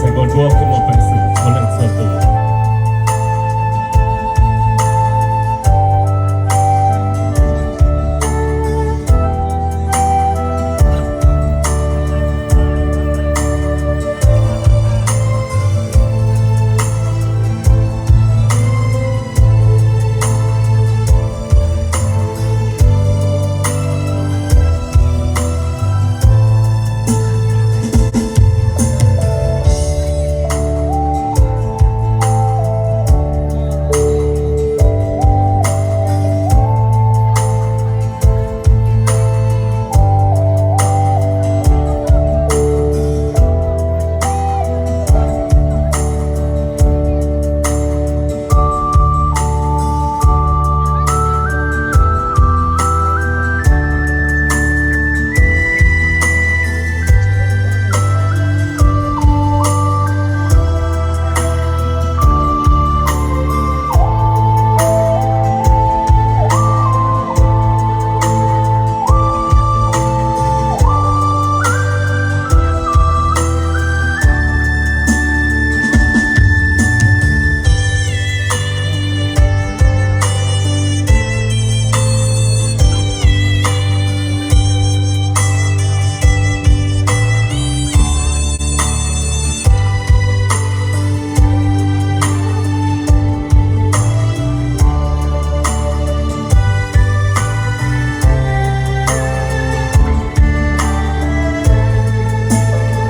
Ntxhais Nkauj Ntsuab kuj muaj peev xwm txhua leej txhua tus.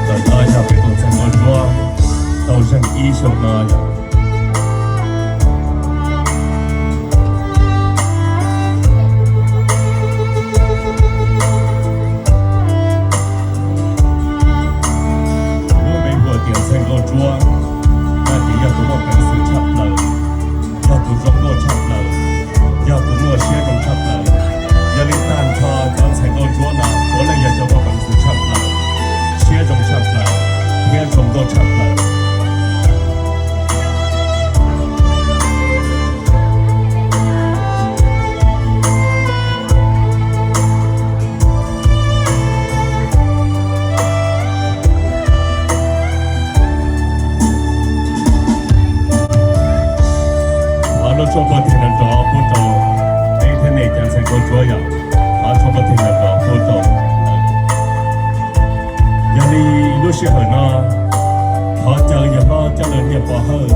Ntawm no yog peb tus ntxhais Nkauj Ntsuab tau zeeg ib xyoos no yog lub npe hu tias Ntxhais Nkauj Ntsuab, no ces yog tus muaj peev xwm tshaj plaws, yog tus zoo nkauj tshaj plaws, yog tus muaj siab zoo tshaj plaws. Yog li tag nrho cov ntxhais Nkauj Ntsuab no puav leej yog cov muaj peev xwm tshaj plaws, siab zoo tshaj plaws, thiab zoo nkauj tshaj plaws. Thov lub tshuaj pov thawj no rov pub rau peb thiab nej cov ntxhais Nkauj Ntsuab yom. Thov tshuaj pov thawj no rov pub rau. Yog li lub sij hawm no, thov caw yawg hlob Coj Lwm Niaj Pov Hawj,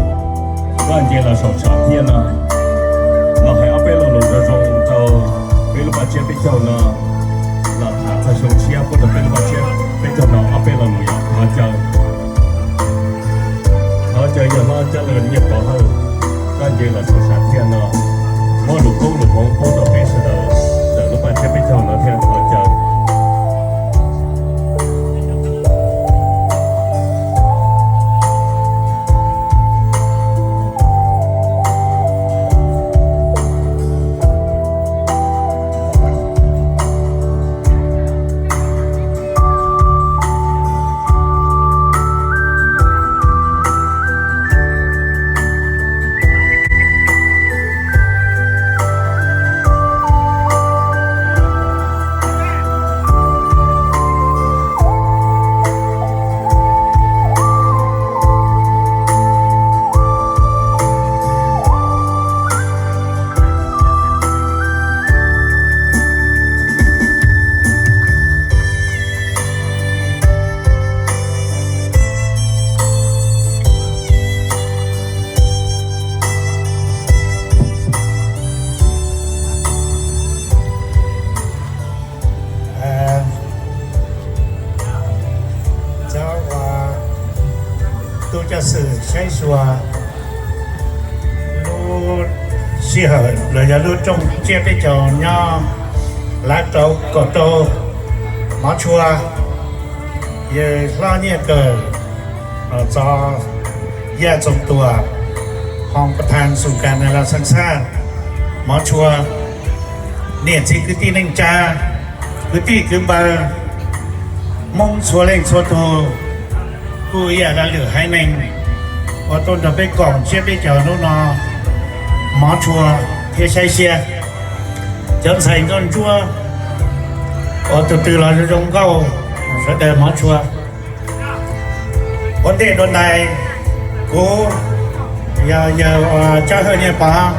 koj nce los saum sam thiaj no, los hais ob peb lo lus zoo zoo rau peb lub paj tsiab peb caug no, los tham txog xyoo tshiab pub rau peb lub paj tsiab peb caug no ob peb lo lus yom. Thov caw, thov caw yawg hlob Coj Lwm Niaj Pov Hawj, koj nce los saum sam thiaj no, muab lus koob lus hmoov pub rau peb sawv daws ntawm lub paj tsiab peb caug no thiab. Thov caw. Cov uas tub ceev xwm saib xyuas lub sij hawm los yog lub rooj tsiab peb caug nyob lav rau kaum rau Mov Tshua, yawg hlob Nyiaj Kawm, Txov Yaj Txoos Tuam, hoo pas thas xum kas nas las xees xaj Mov Tshua, niam txiv kwv tij neej tsa, kwv tij kwv npawg Hmoob txhua leej txhua tug, kuj ib yam li lwm haiv neeg uas tuaj nrog peb koom tsiab peb caug hnub no, Mov Tshua thiab saib xyuas cov ntxhais Nkauj Ntsuab uas tus twg los zoo nkauj, sawv daws Mov Tshua. Ua ntej dua ntais, kuv yog yawg Tsab Hawj Nyiaj Pov,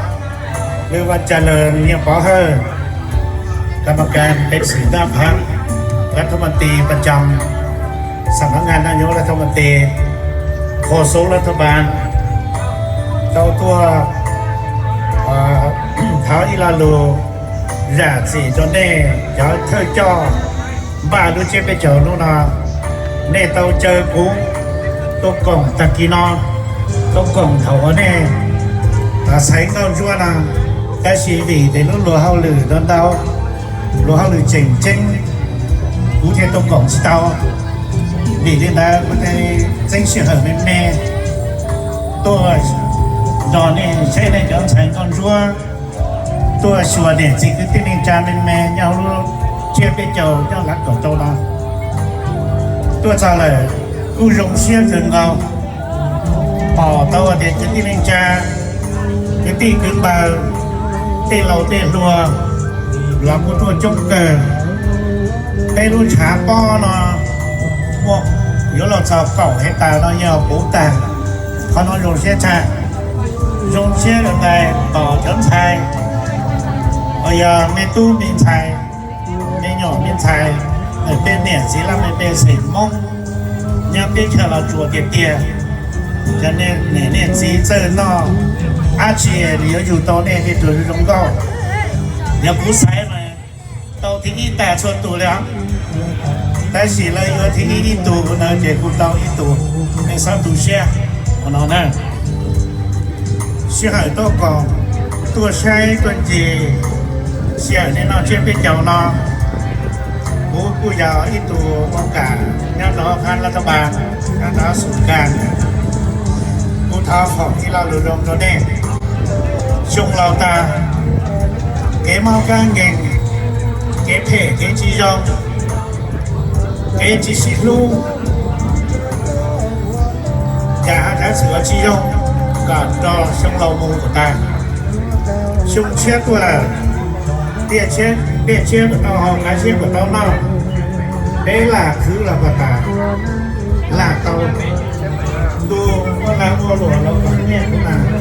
Lwm Vaj Ca Lawm Nyiaj Pov Hawj, kam mas kas pej xeem naj phav, lab thab mas tis paj cam, xam phab nkaj naj nyob lab thab mas tis, kho xub lab thab npas, tau tuaj thov ib lo lus zam txim rau nej cov thawj coj npaj lub tsiab peb caug hnub no. Nej tau caw kuv tuaj koom tag kis no, tuaj koom thaum uas nej xaiv nkauj ntsuab no, tab sis vim tias lub luag hauj lwm ntau ntau, luag hauj lwm tseem ceeb, kuv thiaj tuaj koom tsis tau. Vim li ntawd kuv thiaj txeeb sij hawm me me tuaj nrog nej saib nej cov ntxhais nkauj ntsuab, tuaj xyuas niam txiv kwv tij neej tsa me me nyob hauv lub tsiab peb caug nyob lav kaum rau no. Tuaj txog lawm kuj zoo siab kawg nkaus, pom tau tias kwv tij neej tsa, kwv tij kwv npawg, tej laus tej hluas los kuj tuaj coob kawg. Peb lub ntshav pob no muaj yuav luag txog kaum hej tas no yog puv tag. Qhov no zoo siab tshaj, zoo siab rau tais tos cov ntxhais uas yog me tub me ntxhais, me nyuam me ntxhais, tej niam txiv laj mej pej xeem Hmoob nyob teb chaws Los Tsuas tiag tiag. Cov niam txiv txawj noj dab tsi yuav yug tau nej tej tug zoo nkauj. Yog kuv xaiv mas tau thib ib tag txhua tus li os. Tab sis lawv yuav thib ib ib tug ntawd ces kuv tau ib tug, nej txhob tu siab no na. Sij hawm tuaj koom, tuaj saib tuaj ncig, sij hawm nej noj tsiab peb caug no, kuv kuj yog ib tug ua kam nyob rau qab lab thab npas, nyob rau xus kas. Kuv thov foom ib lo lus zoo rau nej. Xyoo laus tas, kev mob kab nkeeg, kev phem kev tsis zoo, kev tsis sib hlub, yam hab xwm uas tsis zoo kom nrog xyoo laus mus kom tas. Xyoo tshiab tuaj lawm, tiaj tshiab, tiaj tshiab kom tau haus, qav tshiab kom tau noj, peb lam khwv los kom tas, lam tau ntu muab lam ua luam los kom nyiaj kuv na.